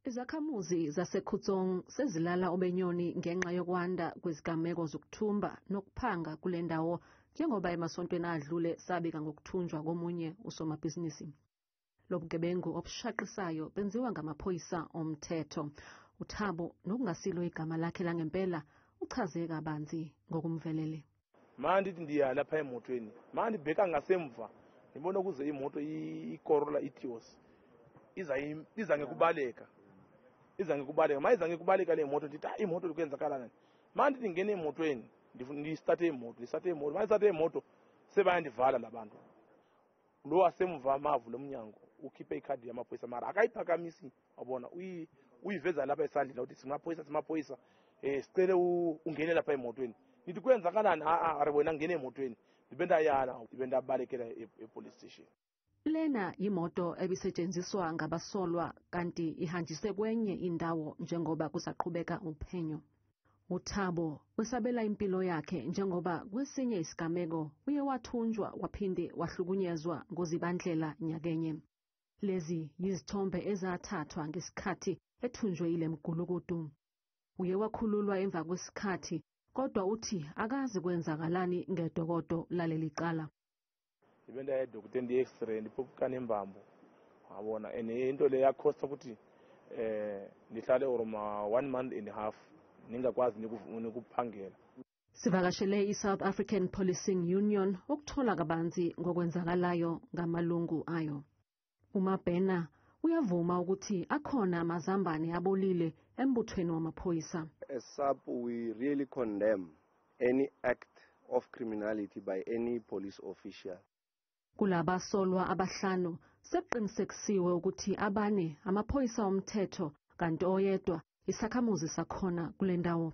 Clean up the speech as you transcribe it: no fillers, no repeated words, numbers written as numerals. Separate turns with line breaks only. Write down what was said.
Izakhamuzi zaseKhutsong sezilala obenyoni ngenxa yokwanda kwezigameko zokuthumba nokuphanga kule ndawo, njengoba emasontweni adlule sabika ngokuthunjwa komunye usomabhizinisi. Lobugebengu obushaqisayo benziwa ngamaphoyisa omthetho. UThabo, nokungasilo igama lakhe langempela, uchaze kabanzi ngokumvelele.
Ma ndithi ndiya lapha emotweni, ma ndibheka ngasemva, ndibona kuze imoto iCorolla Etios iza ngekubaleka, iza ngekubaleka. Ma iza ngekubaleka le moto, ndithi, "Ah, imoto, kwenzakalani?" Ma ndithi ngene emotweni, ndisithathe imoto, ndisithathe imoto. Ma ndisithathe imoto, sebayandivala la bantu. Lo wasemva mavula umnyango, ukhiphe ikhadi yamaphoyisa, mara akayiphakamisi, wabona, uyiveza lapha esandleni ukuthi, "Simaphoyisa, simaphoyisa, sicele ungene lapha emotweni." Ngithi, "Kwenzakalani?" "A a wena ngene emotweni." Ndibe ndayala, ndibe ndabalekela e-police station.
Lena yimoto ebisetshenziswa ngabasolwa, kanti ihanjiswe kwenye indawo njengoba kusaqhubeka uphenyo. UThabo wesabela impilo yakhe, njengoba kwesinye isigameko uye wathunjwa waphinde wahlukunyezwa ngoZibandlela nyakenye. Lezi yizithombe ezathathwa ngesikhathi ethunjwe ile mgulukudu. Uye wakhululwa emva kwesikhathi, kodwa uthi akazi kwenzakalani ngedokodo laleli cala.
Ndibe ndaya edokoteni, ndiye-x-ray, ndiphuphuka nembambo, wabona. And into le yakhosta ukuthi ndihlale or ma one month and a half ningakwazi nikuphangela.
Sivakashele i-South African Policing Union ukuthola kabanzi ngokwenzakalayo ngamalungu ayo. UMabhena uyavuma ukuthi akhona amazambane abolile embuthweni wamaphoyisa.
As SAPU, we really condemn any act of criminality by any police official.
Kulabasolwa abahlanu, sekuqinisekisiwe ukuthi abane amaphoyisa omthetho, kanti oyedwa isakhamuzi sakhona kule ndawo.